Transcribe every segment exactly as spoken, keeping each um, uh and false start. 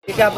Program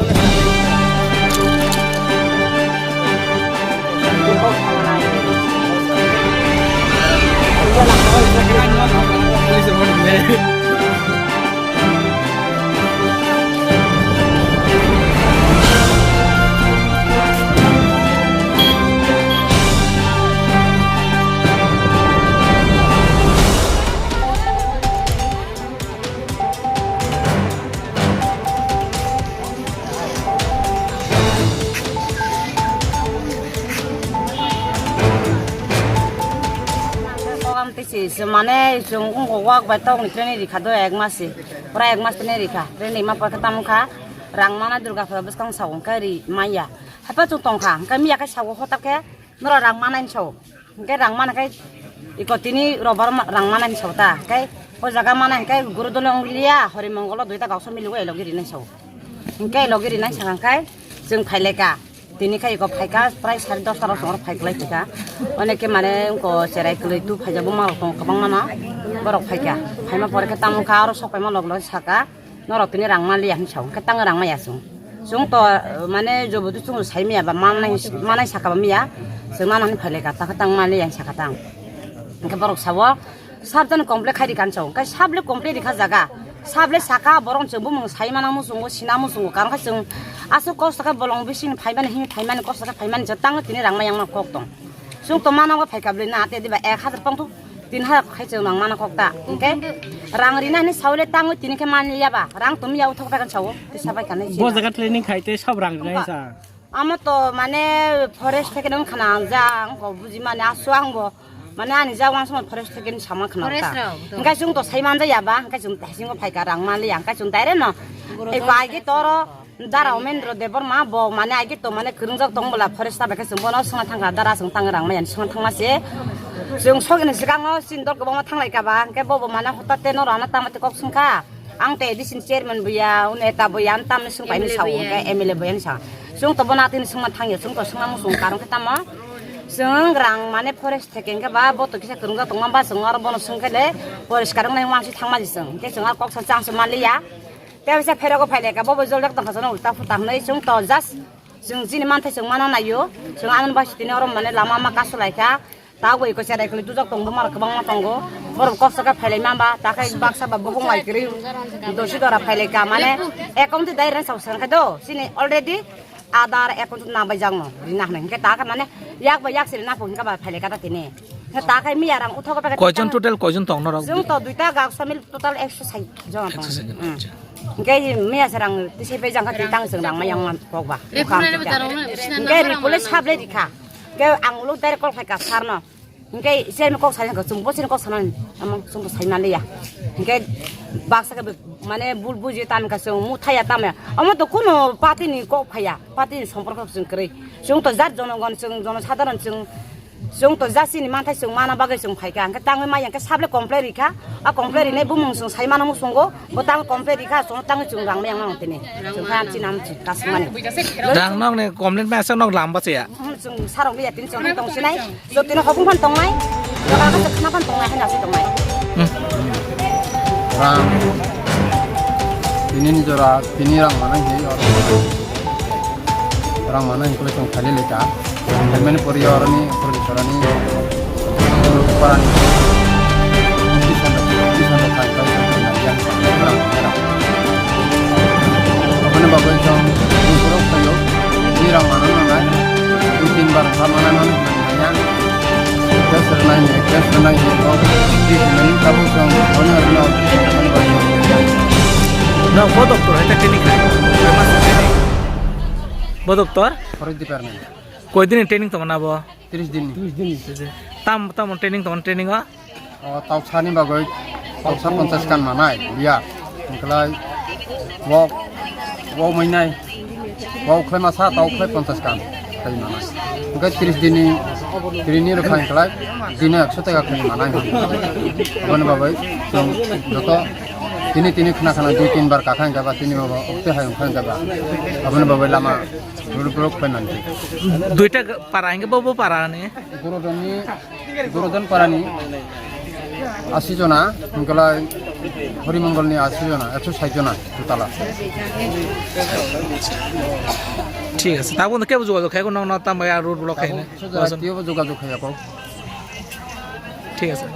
tisi se mane chwng wngkok wak bai tok ni training rikha do ek mas se. Pura ek mas training rikha. Training ma pore khe tamo kha rang mana Durga Pura bwskang sa wng khe ri manya. Haipa chwng tong kha. Hwnkhe miya khe sa o hotak khe norok rang mana hinwi sa o. Hwnkhe rang mana khe iko tini robar ma-, rang mana hinwi sa o ta. Hwnkhe o jaga mana hwnkhe Gurudolo wng liya, Hori Mongolo duita gausa mili o elo giri hinwi sa o. Hwnkhe elo giri hinwi sa kha hwnkhe chwng phai lai kha. Tini khai iko phaikha, prai sari dosta rok song phai kwlai phaikha. Oneke mane wngko cherai kwlwi tu phaijak buma rok tongo kwbangma no. Borok phaikha. Phaima pore khe tamo kha oro sok paima log log saka. Norok tini rang manliya hinwi sao. Khe tang rang maya chwng. Chwng to, eh, mane jobo tu chwng sai maya ba manai, manai saka ba maya. Chwng nana hinwi phai lai kha, ta khe tang manliya hinwi saka tang. Hwnkhe borok sao. Sab jani complain khai rikha hinwi sao. Hwnkhe sab le complain rikha jaga. Sable saka borok chwng bumung sai mana muchungo, sina muchungo, karon khe chwng aswk kok saka bolong bising phaimani, hini phaimani, kok saka phaimani, je tangwi tini rang mayang ma kok tong. Chwng to mana bo phaikha bwlwi na, te diba ek hazar pang thuk, tin hazar khai chwng rang mana kok ta. Hwnkhe rang rina hini saule tangwi tini khe manliya ba, rang tumi ya uthok ta kan sao, tisa bai kan. Bo jaga training khai te sab rang rinai sa. Amo to mane forest theke nang khana jang ko buji mane asu ang bo. Mane ani ja wansukmani forest theke ni sama khna Forest ta. Rok, to. Hingkai chwng to sai manja ya ba, hingkai chwng taisingo phaika rang manliya, hingkai chwng direct no. Guru Eko Dharma aigi Sena toro Sena. Dara Omendro Debbarma bo mane aigi to mane kwrwngjak tong bwla forest ta bai khe chwng bono swngna thangkha dara chwng tang rang maya swngna thangma se. Chwng sogini swkango chini dol kwbangma thanglai ka ba, hingke bo bo mane hotate no rana tama te kok swngkha. Ang te A D C ni chairman bo ya, neta bo ya, ang tamni swng pai ni M L A sao, bo ya. Hingke M L A bo ya ni sao. Chwng to bono atini swngma thangya, chwng to swngma muchung karon khe tamo. Chwng rang mane forest theke hingke ba bo to kisa kwrwngjak tongma ba chwng aro bono swngkhe le poriskar wngnai wngma si thangma si chwng. Hingke chwng aro kok sa chang se manliya. Tei bisa pherego phaileka bobo joljak tongkha chwngno ulta phuta hwnwi chwng to just chwng chini manthai chwng mana naio. Chwng ano bai sitini oro mane lama ma kasu laikha. Tabwi ko cherai kwlwi dujak tongbo mar kwbangma tongo. Borok kok saka phailai mamba takhai baksa ba bukhung bai kwrwi dosi dora phaileka mane account dai ran sa sangkha do chini already Aadhaar account na bai jangno rina hwnwi hwnkhe ta khe mane yak bai yak siri na phung hwnkhe ba phaile kata tini. Hwnkhe ta khe miya rang uthogo packet Koijon tang. Total koijon tong norok? Chwng to duita gak samil total ekso sait jona tong. Ekso sait jona, hmm. Acha. Hwnkhe miya se rang tisai bai jang kha tini tang chwng rang ma yang man kok ba. Repo nani bwtaro no, sina hwnkhe na repo le rang sable rikha. Hwnkhe ang ulo direct call khai ka sir no. Hingke isen kok sai kok chwng bo chen kok sanani amo chwng bo sai manliya. Hingke baksa ke mane bul buji tam ka chwng muthaya tam ya. Amo to kuno party ni kok phaya, party ni somporko chwng kwrwi. Chwng to jat jonogon chwng jono sadharon chwng chwng to jat chini manthai chwng mana bagwi chwng phaika. Hingke tangwi maya hingke sable complain rikha. A complain rinai bumung chwng sai mano muchungo. Bo tang complain rikha, chwng tang chwng rang maya nang tini. Chwng khan chinam chi kasmani. Rang nok ni complain maya sa nok lamba chaya. Hmm, chwng sarok liya tini chwng tong sinai. Jotino hobung phan tongnai, doga kasa khna phan tongnai, hai nasi tongnai. Hmm. Rang, tini ni jora, tini rang mana hi, rang mana hi kule tong khali leka. Kemeni pori oroni, pori sorani, parani. Kisan, kisan khai khai khai yang rang, rang. Apne babai jong, burok khayo, ni rang mana nangai, dui tin bar kha mana nangai. Test rwnai ni, test rwnai ni, kok, test rwnai ni, tabuk chwng bono rwno. No, bo doctor hai ta training khai. Bo doctor? Forest department. Koi din training tongna bo? Tris din ni. Tam, tam training tong training o? O, tausa ni bagwi, tausa ponchas kan manai, biya. Hwnkhlai, wok, wok mainai, wok khlai masa, tau khlai ponchas kan, khai manai. Hwnkhe tris dini, trini rwkha hwnkhlai, dino ekso taka khai manai. Aboni bagwi, chwng joto tini tini khna khna dui tin bar kakha hwnkhe ba, tini bo okte hai wngkha hwnkhe ba. Aboni bagwi lama rul brok khai manai. Duita para hwnkhe bo, bo para ni? Gurujon ni, Gurujon parani asi jona, hwnkhe lai হরিমঙ্গলনি আশি জনা, একশো ষাট জনা টোটাল আছে। ঠিক আছে, তা বন্ধু কেউ যোগাযোগ খাই কোনো না, তাম ভাই আর রোড ব্লক খাই না। সোজা রাস্তায়ও যোগাযোগ খাই এখন। ঠিক আছে।